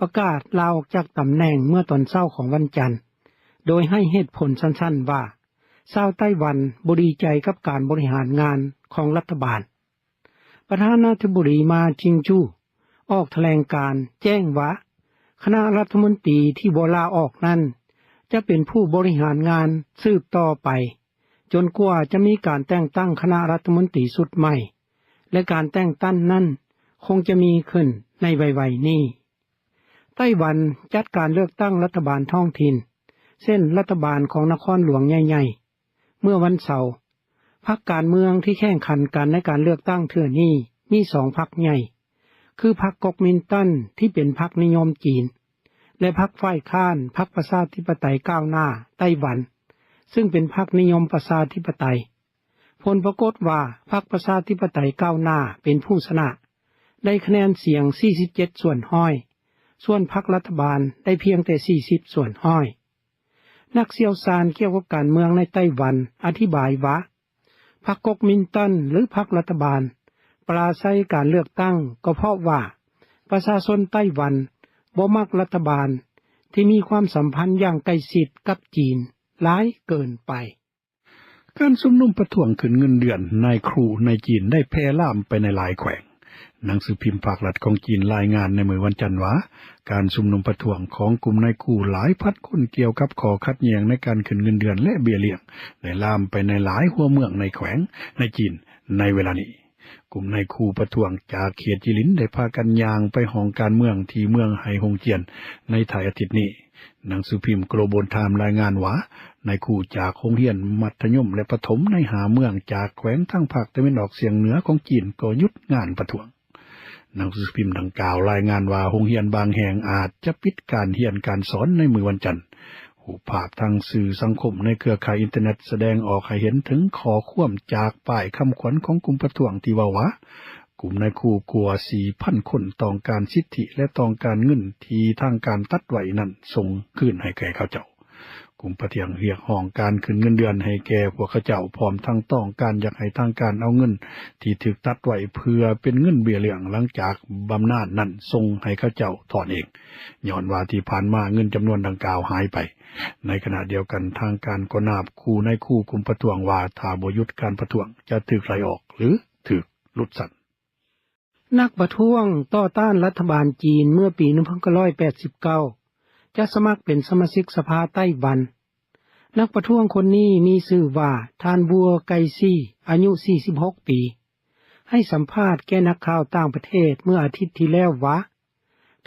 ປະກາດລາອອກຈາກຕຳແໜ່ງເມື່ອຕອນເຊົ້າຂອງວັນຈັນ, ໂດຍໃຫ້ເຫດຜົນສັ້ນໆວ່າ ຊາວໄຕ້ຫວັນບໍ່ດີໃຈກັບການບໍລິຫານງານຂອງລັດຖະບານ. ປະທານາທິບໍດີ ມາ ຈິງຈູ ອອກຖະແຫຼງການແຈ້ງວ່າ ຄະນະລັດຖະມົນຕີທີ່ບໍ່ລາອອກນັ້ນ ຈະເປັນຜູ້ບໍລິຫານງານສືບຕໍ່ໄປ ຈົນກວ່າຈະມີການແຕ່ງຕັ້ງຄະນະລັດຖະມົນຕີຊຸດໃໝ່ ແລະ ການແຕ່ງຕັ້ງນັ້ນຄົງຈະມີຂຶ້ນໃນໄວໆນີ້. ໄຕ້ຫວັນຈັດການເລືອກຕັ້ງລັດຖະບານທ້ອງຖິ່ນ ເຊັ່ນ ລັດຖະບານຂອງນະຄອນຫຼວງໃຫຍ່ໆ ເມື່ອວັນເສົາ. ພັກການເມືອງທີ່ແຂ່ງຂັນກັນໃນການເລືອກຕັ້ງເທື່ອນີ້ມີສອງພັກໃຫຍ່ ຄືພັກກອກມິນຕັນທີ່ເປັນພັກນິຍົມຈີນ ແລະ ພັກຝ່າຍຄ້ານ ພັກປະຊາທິປະໄຕກ້າວໜ້າໄຕ້ຫວັນ ຊຶ່ງເປັນພັກນິຍົມປະຊາທິປະໄຕ. ຜົນປາກົດວ່າ ພັກປະຊາທິປະໄຕກ້າວໜ້າເປັນຜູ້ຊະນະ ໄດ້ຄະແນນສຽງສີ່ສິບເຈັດສ່ວນຮ້ອຍ, ສ່ວນພັກລັດຖະບານໄດ້ພຽງແຕ່ສີ່ສິບສ່ວນຮ້ອຍ. ນັກຊ່ຽວຊານກ່ຽວກັບການເມືອງໃນໄຕ້ຫວັນອະທິບາຍວ່າ ພັກກອກມິນຕັນ ຫຼື ພັກລັດຖະບານປາໄສການເລືອກຕັ້ງ ກໍເພາະວ່າປະຊາຊົນໄຕ້ຫວັນບໍ່ມັກລັດຖະບານທີ່ມີຄວາມສຳພັນຢ່າງໃກ້ຊິດກັບຈີນຫຼາຍເກີນໄປ. ການຊຸມນຸມປະທ້ວງຂຶ້ນເງິນເດືອນນາຍຄູໃນຈີນໄດ້ແຜ່ລາມໄປໃນຫຼາຍແຂວງ. ໜັງສືພິມພາກລັດຂອງຈີນລາຍງານໃນມື້ວັນຈັນວ່າ ການຊຸມນຸມປະທ້ວງຂອງກຸ່ມນາຍຄູຫຼາຍພັນຄົນກ່ຽວກັບຂໍ້ຂັດແຍ່ງໃນການຂຶ້ນເງິນເດືອນ ແລະ ເບ້ຍລ້ຽງ ໄດ້ລາມໄປໃນຫຼາຍຫົວເມືອງໃນແຂວງໃນຈີນໃນເວລານີ້. ກຸ່ມນາຍຄູປະທ້ວງຈາກເຂດຈີລິນໄດ້ພາກັນຍ່າງໄປຫ້ອງການເມືອງທີ່ເມືອງໄຫຫົງຈຽນໃນທ້າຍອາທິດນີ້. ໜັງສືພິມ Global Times ລາຍງານວ່າ ນາຍຄູຈາກໂຮງຮຽນມັດທະຍົມ ແລະ ປະຖົມໃນຫ້າເມືອງຈາກແຂວງທາງພາກຕາເວັນອອກສຽງເໜືອຂອງຈີນກໍຢຸດງານປະທ້ວງ. ໜັງສືພິມດັ່ງກ່າວລາຍງານວ່າ ໂຮງຮຽນບາງແຫ່ງອາດຈະປິດການຮຽນການສອນໃນມື້ວັນຈັນ. ຮູບພາບທາງສື່ສັງຄົມໃນເຄືອຂ່າຍອິນເຕີເນັດສະແດງອອກໃຫ້ເຫັນເຖິງຂໍ້ຄວາມຈາກປ້າຍຄຳຂວັນຂອງກຸ່ມປະທ້ວງທີ່ເວົ້າວ່າ ກຸ່ມນາຍຄູກວ່າສີ່ພັນຄົນຕ້ອງການສິດທິ ແລະ ຕ້ອງການເງິນທີ່ທາງການຕັດໄວ້ນັ້ນສົ່ງຄືນໃຫ້ແກ່ເຂົາເຈົ້າ. ກຸ່ມປະທ້ວງຮຽກຮ້ອງການຂຶ້ນເງິນເດືອນໃຫ້ແກ່ພວກເຂົາເຈົ້າ, ພ້ອມທັງຕ້ອງການຢາກໃຫ້ທາງການເອົາເງິນທີ່ຖືກຕັດໄວ້ເພື່ອເປັນເງິນເບ້ຍລ້ຽງຫຼັງຈາກບຳນານນັ້ນສົ່ງໃຫ້ເຂົາເຈົ້າຖອນເອງ, ຍ້ອນວ່າທີ່ຜ່ານມາເງິນຈຳນວນດັ່ງກ່າວຫາຍໄປ. ໃນຂະນະດຽວກັນ, ທາງການກໍນາບຂູ່ນາຍຄູກຸ່ມປະທ້ວງວ່າ ຖ້າບໍ່ຢຸດການປະທ້ວງຈະຖືກໄລ່ອອກ ຫຼື ຖືກຫຼຸດຊັ້ນ. ນັກປະທ້ວງຕໍ່ຕ້ານລັດຖະບານຈີນເມື່ອປີໜຶ່ງພັນເກົ້າຮ້ອຍແປດສິບເກົ້າ ຈະສະໝັກເປັນສະມາຊິກສະພາໄຕ້ຫວັນ. ນັກປະທ້ວງຄົນນີ້ມີຊື່ວ່າ ທ່ານ ບົວ ໄກຊີ ອາຍຸສີ່ສິບຫົກປີ ໃຫ້ສຳພາດແກ່ນັກຂ່າວຕ່າງປະເທດເມື່ອອາທິດທີ່ແລ້ວວ່າ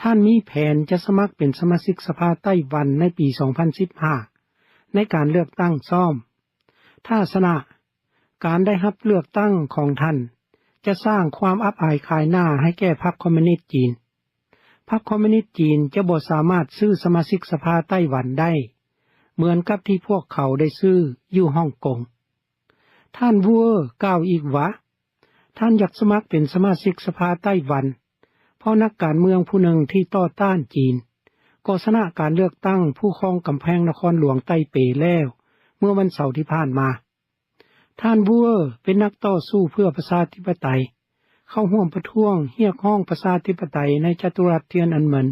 ທ່ານມີແຜນຈະສະໝັກເປັນສະມາຊິກສະພາໄຕ້ຫວັນໃນປີສອງພັນສິບຫ້າ ໃນການເລືອກຕັ້ງຊ້ອມ. ຖ້າຊະນະ, ການໄດ້ຮັບເລືອກຕັ້ງຂອງທ່ານ ຈະສ້າງຄວາມອັບອາຍຂາຍໜ້າໃຫ້ແກ່ພັກຄອມມູນິດຈີນ. ພັກຄອມມູນິດຈີນຈະບໍ່ສາມາດຊື້ສະມາຊິກສະພາໄຕ້ຫວັນໄດ້ ເໝືອນກັບທີ່ພວກເຂົາໄດ້ຊື້ຢູ່ຮ່ອງກົງ. ທ່ານ ບົວ ກ່າວອີກວ່າ ທ່ານຢາກສະໝັກເປັນສະມາຊິກສະພາໄຕ້ຫວັນ ເພາະນັກການເມືອງຜູ້ໜຶ່ງທີ່ຕໍ່ຕ້ານຈີນ ກໍຊະນະການເລືອກຕັ້ງຜູ້ຄອງກຳແພງນະຄອນຫຼວງໄຕເປແລ້ວເມື່ອວັນເສົາທີ່ຜ່ານມາ. ທ່ານ Wu Er ເປັນນັກຕໍ່ສູ້ເພື່ອປະຊາທິປະໄຕ ເຂົ້າຮ່ວມປະທ້ວງຮຽກຮ້ອງປະຊາທິປະໄຕໃນຈະຕຸລັດ Tiananmen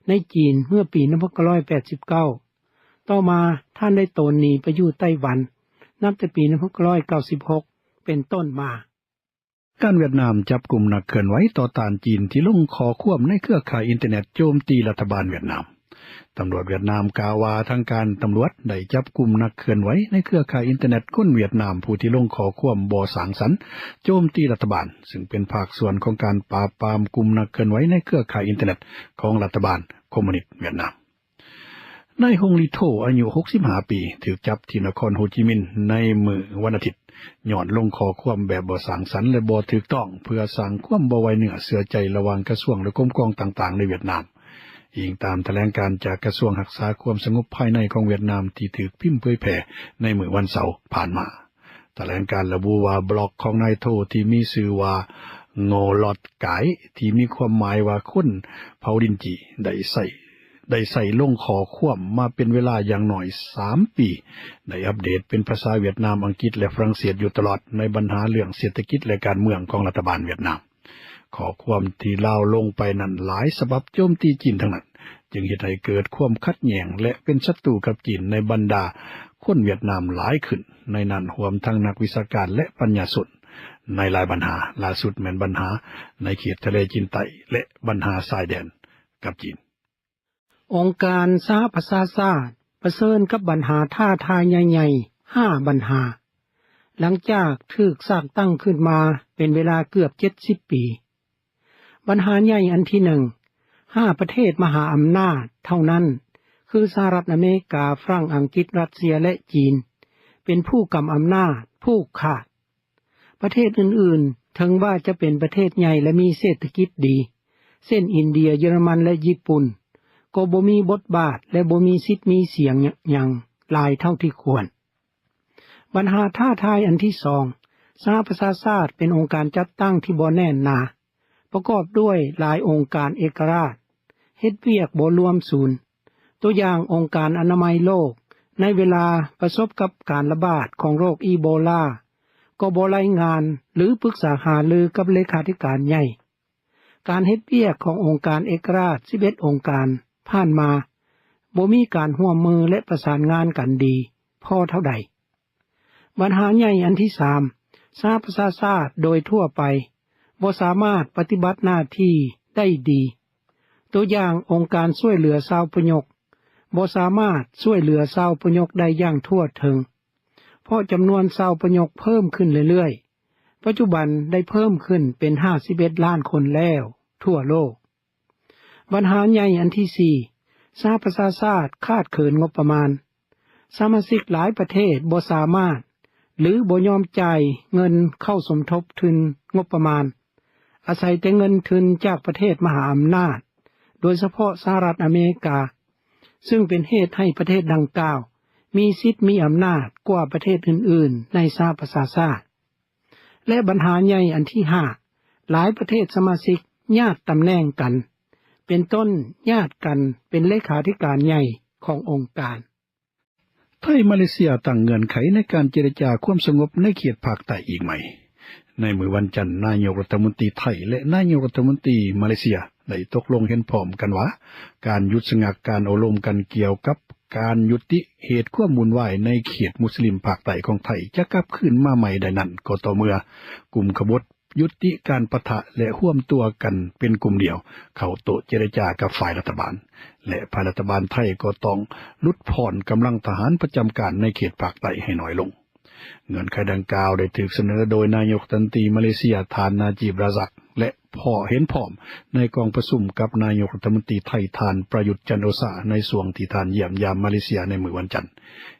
ໃນຈີນເມື່ອປີ 1989. ຕໍ່ມາທ່ານໄດ້ໂຕນໜີໄປຢູ່ໄຕ້ຫວັນ ນັບແຕ່ປີ 1996 ເປັນຕົ້ນມາ. ການຫວຽດນາມຈັບກຸມນັກເຄື່ອນໄຫວຕໍ່ຕ້ານຈີນທີ່ລົງຂໍ້ຄວາມໃນເຄືອຂ່າຍອິນເຕີເນັດໂຈມຕີລັດຖະບານຫວຽດນາມ. ຕຳຫຼວດຫວຽດນາມກ່າວວ່າ ທາງການຕຳຫຼວດໄດ້ຈັບກຸມນັກເຄື່ອນໄຫວໃນເຄືອຂ່າຍອິນເຕີເນັດຄົນຫວຽດນາມຜູ້ທີ່ລົງຂໍ້ຄວາມບໍ່ສ້າງສັນໂຈມຕີລັດຖະບານ, ຊຶ່ງເປັນພາກສ່ວນຂອງການປາບປາມກຸ່ມນັກເຄື່ອນໄຫວໃນເຄືອຂ່າຍອິນເຕີເນັດຂອງລັດຖະບານຄອມມູນິດຫວຽດນາມ. ນາຍ Hong Li Tho ອາຍຸ 65 ປີ ຖືກຈັບທີ່ນະຄອນໂຮຈິມິນໃນມື້ວັນອາທິດ ຍ້ອນລົງຂໍ້ຄວາມແບບບໍ່ສ້າງສັນ ແລະ ບໍ່ຖືກຕ້ອງ ເພື່ອສ້າງຄວາມບໍ່ໄວ້ເນື້ອເຊື່ອໃຈລະຫວ່າງກະຊວງ ແລະ ກົມກອງຕ່າງໆໃນຫວຽດນາມ, ອີງຕາມຖະແຫຼງການຈາກກະຊວງຮັກສາຄວາມສະຫງົບພາຍໃນຂອງຫວຽດນາມທີ່ຖືກພິມເຜີຍແຜ່ໃນມື້ວັນເສົາຜ່ານມາ. ຖະແຫຼງການລະບຸວ່າ ບລັອກຂອງນາຍໂທ ທີ່ມີຊື່ວ່າ Ngo Lot Kai ທີ່ມີຄວາມໝາຍວ່າຄົນເຜົ່າລິນຈີ ໄດ້ໃຊ້ ໄດ້ໃຊ້ລົງຂໍ້ຄວາມມາເປັນເວລາຢ່າງໜ້ອຍສາມປີ, ໄດ້ອັບເດດເປັນພາສາຫວຽດນາມ, ອັງກິດ ແລະ ຝຣັ່ງເສດຢູ່ຕະຫຼອດ ໃນບັນຫາເລື່ອງເສດຖະກິດ ແລະ ການເມືອງຂອງລັດຖະບານຫວຽດນາມ. ຂໍ້ຄວາມທີ່ລາວລົງໄປນັ້ນຫຼາຍສະບັບໂຈມຕີຈີນທັງນັ້ນ, ຈຶ່ງເຮັດໃຫ້ເກີດຄວາມຂັດແຍ່ງ ແລະ ເປັນສັດຕູກັບຈີນໃນບັນດາຄົນຫວຽດນາມຫຼາຍຂຶ້ນ, ໃນນັ້ນຮວມທັງນັກວິຊາການ ແລະ ປັນຍາຊົນ ໃນຫຼາຍບັນຫາ, ລ່າສຸດແມ່ນບັນຫາໃນເຂດທະເລຈີນໃຕ້ ແລະ ບັນຫາຊາຍແດນກັບຈີນ. ອົງການສະຫະປະຊາຊາດປະເຊີນກັບບັນຫາທ້າທາຍໃຫຍ່ໆ ຫ້າບັນຫາ ຫຼັງຈາກຖືກສ້າງຕັ້ງຂຶ້ນມາເປັນເວລາເກືອບເຈັດສິບປີ. ບັນຫາໃຫຍ່ອັນທີໜຶ່ງ, ຫ້າປະເທດມະຫາອຳນາດເທົ່ານັ້ນ ຄື ສະຫະລັດອາເມລິກາ, ຝຣັ່ງ, ອັງກິດ, ຣັດເຊຍ ແລະ ຈີນ ເປັນຜູ້ກຳອຳນາດຜູກຂາດ. ປະເທດອື່ນໆ ເຖິງວ່າຈະເປັນປະເທດໃຫຍ່ ແລະ ມີເສດຖະກິດດີ ເຊັ່ນ ອິນເດຍ, ເຢຍລະມັນ ແລະ ຍີ່ປຸ່ນ ກໍບໍ່ມີບົດບາດ ແລະ ບໍ່ມີສິດມີສຽງຫຍັງຫຼາຍເທົ່າທີ່ຄວນ. ບັນຫາທ້າທາຍອັນທີສອງ, ສະຫະປະຊາຊາດເປັນອົງການຈັດຕັ້ງທີ່ບໍ່ແໜ້ນໜາ, ປະກອບດ້ວຍຫຼາຍອົງການເອກະລາດ ເຮັດວຽກບໍ່ລວມສູນ. ຕົວຢ່າງ, ອົງການອະນາໄມໂລກ ໃນເວລາປະສົບກັບການລະບາດຂອງໂລກອີໂບລາ ກໍບໍ່ລາຍງານ ຫຼື ປຶກສາຫາລືກັບເລຂາທິການໃຫຍ່. ການເຮັດວຽກຂອງອົງການເອກະລາດສິບເອັດອົງການຜ່ານມາ ບໍ່ມີການຮ່ວມມື ແລະ ປະສານງານກັນດີພໍເທົ່າໃດ. ບັນຫາໃຫຍ່ອັນທີສາມ, ສະຫະປະຊາຊາດໂດຍທົ່ວໄປບໍ່ສາມາດປະຕິບັດໜ້າທີ່ໄດ້ດີ. ຕົວຢ່າງ, ອົງການຊ່ວຍເຫຼືອຊາວປະຍົກ ບໍ່ສາມາດຊ່ວຍເຫຼືອຊາວປະຍົກໄດ້ຢ່າງທົ່ວເຖິງ, ເພາະຈຳນວນຊາວປະຍົກເພີ່ມຂຶ້ນເລື້ອຍໆ, ປັດຈຸບັນໄດ້ເພີ່ມຂຶ້ນເປັນຫ້າສິບເອັດລ້ານຄົນແລ້ວທົ່ວໂລກ. ບັນຫາໃຫຍ່ອັນທີສີ່, ສະຫະປະຊາຊາດຂາດເຂີນງົບປະມານ. ສະມາຊິກຫຼາຍປະເທດບໍ່ສາມາດ ຫຼື ບໍ່ຍອມຈ່າຍເງິນເຂົ້າສົມທົບທຶນງົບປະມານ, ອາໄສແຕ່ເງິນທຶນຈາກປະເທດມະຫາອຳນາດ, ໂດຍສະເພາະສະຫະລັດອາເມລິກາ, ຊຶ່ງເປັນເຫດໃຫ້ປະເທດດັ່ງກ່າວມີສິດມີອຳນາດກວ່າປະເທດອື່ນໆໃນສະຫະປະຊາຊາດ. ແລະ ບັນຫາໃຫຍ່ອັນທີຫ້າ, ຫຼາຍປະເທດສະມາຊິກຍາດຕຳແໜ່ງກັນ, ເປັນຕົ້ນຍາດກັນເປັນເລຂາທິການໃຫຍ່ຂອງອົງການ. ໄທ-ມາເລເຊຍຕັ້ງເງື່ອນໄຂໃນການເຈລະຈາຄວາມສະຫງົບໃນເຂດພາກໃຕ້ອີກໃໝ່. ໃນມື້ວັນຈັນ, ນາຍົກລັດຖະມົນຕີໄທ ແລະ ນາຍົກລັດຖະມົນຕີມາເລເຊຍ ໄດ້ຕົກລົງເຫັນພ້ອມກັນວ່າ ການຢຸດຊະງັກການໂອ້ລົມກັນກ່ຽວກັບການຍຸຕິເຫດຄວາມວຸ່ນວາຍໃນເຂດມຸສລິມພາກໃຕ້ຂອງໄທ ຈະກັບຄືນມາໃໝ່ໄດ້ນັ້ນ ກໍຕໍ່ເມື່ອກຸ່ມຂະບົດ ຍຸຕິການປະທະ ແລະ ຮວມຕົວກັນເປັນກຸ່ມດຽວ ເຂົ້າໂຕະເຈລະຈາກັບຝ່າຍລັດຖະບານ ແລະ ຝ່າຍລັດຖະບານໄທກໍຕ້ອງຫຼຸດຜ່ອນກຳລັງທະຫານປະຈຳການໃນເຂດພາກໃຕ້ໃຫ້ໜ້ອຍລົງ. ເງື່ອນໄຂດັ່ງກ່າວໄດ້ຖືກສະເໜີໂດຍນາຍົກລັດຖະມົນຕີມາເລເຊຍ ທ່ານ ນາຈີບ ຣາຊັກ ແລະ ພໍເຫັນພ້ອມໃນກອງປະຊຸມກັບນາຍົກລັດຖະມົນຕີໄທ ທ່ານ ປະຍຸດ ຈັນໂອຊາ ໃນຊ່ວງທີ່ທ່ານຢ້ຽມຢາມມາເລເຊຍໃນມື້ວັນຈັນ.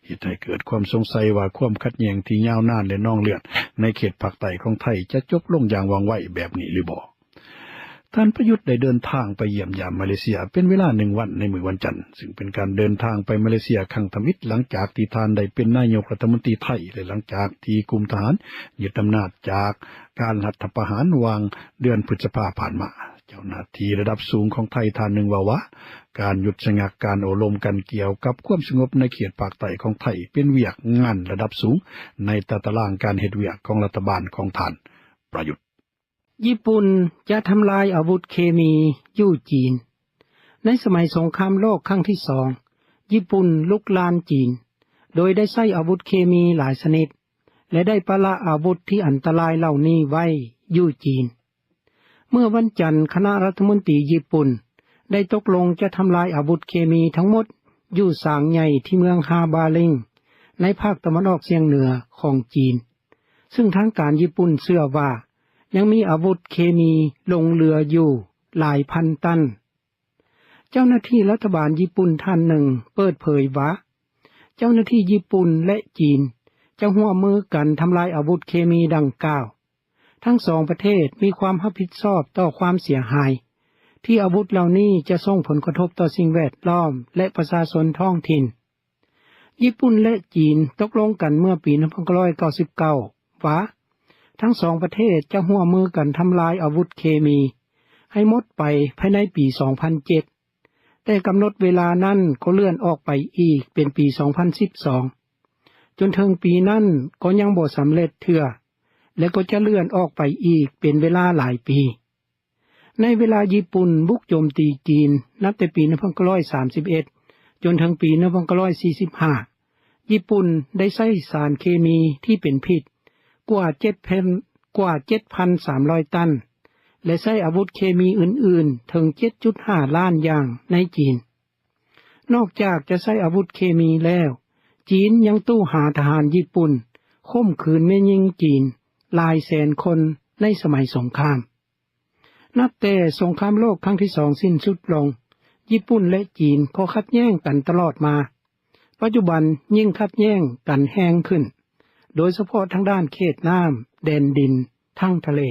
ເຮັດໃຫ້ເກີດຄວາມສົງໄສວ່າຄວາມຂັດແຍ່ງທີ່ຍາວນານ ແລະ ນອງເລືອດໃນເຂດພາກໃຕ້ຂອງໄທຈະຈົບລົງຢ່າງວ່ອງໄວແບບນີ້ຫຼືບໍ່. ທ່ານປະຍຸດໄດ້ເດີນທາງໄປຢ້ຽມຢາມມາເລເຊຍເປັນເວລາໜຶ່ງວັນໃນມື້ວັນຈັນ, ຊຶ່ງເປັນການເດີນທາງໄປມາເລເຊຍຄັ້ງທຳອິດ ຫຼັງຈາກທີ່ທ່ານໄດ້ເປັນນາຍົກລັດຖະມົນຕີໄທ ແລະ ຫຼັງຈາກທີ່ກຸ່ມທະຫານຍຶດອຳນາດຈາກການລັດຖະປະຫານຫວ່າງເດືອນພຶດສະພາຜ່ານມາ. ເຈົ້າໜ້າທີ່ລະດັບສູງຂອງໄທທ່ານໜຶ່ງເວົ້າວ່າ ການຢຸດຊະງັກການໂອ້ລົມກັນກ່ຽວກັບຄວາມສະຫງົບໃນເຂດພາກໃຕ້ຂອງໄທ ເປັນວຽກງານລະດັບສູງໃນຕາຕະລາງການເຮັດວຽກຂອງລັດຖະບານຂອງທ່ານປະຍຸດ. ຍີ່ປຸ່ນຈະທຳລາຍອາວຸດເຄມີຢູ່ຈີນ. ໃນສະໄໝສົງຄາມໂລກຄັ້ງທີສອງ, ຍີ່ປຸ່ນລຸກລານຈີນ ໂດຍໄດ້ໃຊ້ອາວຸດເຄມີຫຼາຍຊະນິດ ແລະ ໄດ້ປະລະອາວຸດທີ່ອັນຕະລາຍເຫຼົ່ານີ້ໄວ້ຢູ່ຈີນ. ເມື່ອວັນຈັນ, ຄະນະລັດຖະມົນຕີຍີ່ປຸ່ນໄດ້ຕົກລົງຈະທຳລາຍອາວຸດເຄມີທັງໝົດຢູ່ສາງໃຫຍ່ທີ່ເມືອງຮາບາລິງ ໃນພາກຕາເວັນອອກສຽງເໜືອຂອງຈີນ, ຊຶ່ງທາງການຍີ່ປຸ່ນເຊື່ອວ່າ ຍັງມີອາວຸດເຄມີຫຼົງເຫຼືອຢູ່ຫຼາຍພັນຕັນ. ເຈົ້າໜ້າທີ່ລັດຖະບານຍີ່ປຸ່ນທ່ານໜຶ່ງເປີດເຜີຍວ່າ ເຈົ້າໜ້າທີ່ຍີ່ປຸ່ນ ແລະ ຈີນ ຈະຮ່ວມມືກັນທຳລາຍອາວຸດເຄມີດັ່ງກ່າວ. ທັງສອງປະເທດມີຄວາມຮັບຜິດຊອບຕໍ່ຄວາມເສຍຫາຍ ທີ່ອາວຸດເຫຼົ່ານີ້ຈະສົ່ງຜົນກະທົບຕໍ່ສິ່ງແວດລ້ອມ ແລະ ປະຊາຊົນທ້ອງຖິ່ນ. ຍີ່ປຸ່ນ ແລະ ຈີນຕົກລົງກັນເມື່ອປີໜຶ່ງພັນເກົ້າຮ້ອຍເກົ້າສິບເກົ້າ ວ່າ ທັງສອງປະເທດຈະຮ່ວມມືກັນທຳລາຍອາວຸດເຄມີໃຫ້ໝົດໄປພາຍໃນປີສອງພັນເຈັດ, ແຕ່ກຳນົດເວລານັ້ນກໍເລື່ອນອອກໄປອີກເປັນປີສອງພັນສິບສອງ ຈົນເຖິງປີນັ້ນກໍຍັງບໍ່ສຳເລັດເທື່ອ ແລະ ກໍຈະເລື່ອນອອກໄປອີກເປັນເວລາຫຼາຍປີ. ໃນເວລາຍີ່ປຸ່ນບຸກໂຈມຕີຈີນ ນັບແຕ່ປີໜຶ່ງພັນເກົ້າຮ້ອຍສາມສິບເອັດ ຈົນເຖິງປີໜຶ່ງພັນເກົ້າຮ້ອຍສີ່ສິບຫ້າ ຍີ່ປຸ່ນໄດ້ໃຊ້ສານເຄມີທີ່ເປັນພິດກວ່າເຈັດພັນ ກວ່າເຈັດພັນສາມຮ້ອຍຕັນ ແລະ ໃຊ້ອາວຸດເຄມີອື່ນໆເຖິງເຈັດຈຸດຫ້າລ້ານຢ່າງໃນຈີນ. ນອກຈາກຈະໃຊ້ອາວຸດເຄມີແລ້ວ, ຈີນຍັງຕູຫາທະຫານຍີ່ປຸ່ນຂົ່ມຂືນແມ່ຍິງຈີນຫຼາຍແສນຄົນໃນສະໄໝສົງຄາມ. ນັບແຕ່ສົງຄາມໂລກຄັ້ງທີສອງສິ້ນສຸດລົງ, ຍີ່ປຸ່ນ ແລະ ຈີນກໍຂັດແຍ້ງກັນຕະຫຼອດມາ. ປັດຈຸບັນຍິ່ງຂັດແຍ້ງກັນແຮງຂຶ້ນ, ໂດຍສະເພາະທາງດ້ານເຂດນ້ຳ, ແດນດິນ, ທາງທະເລ.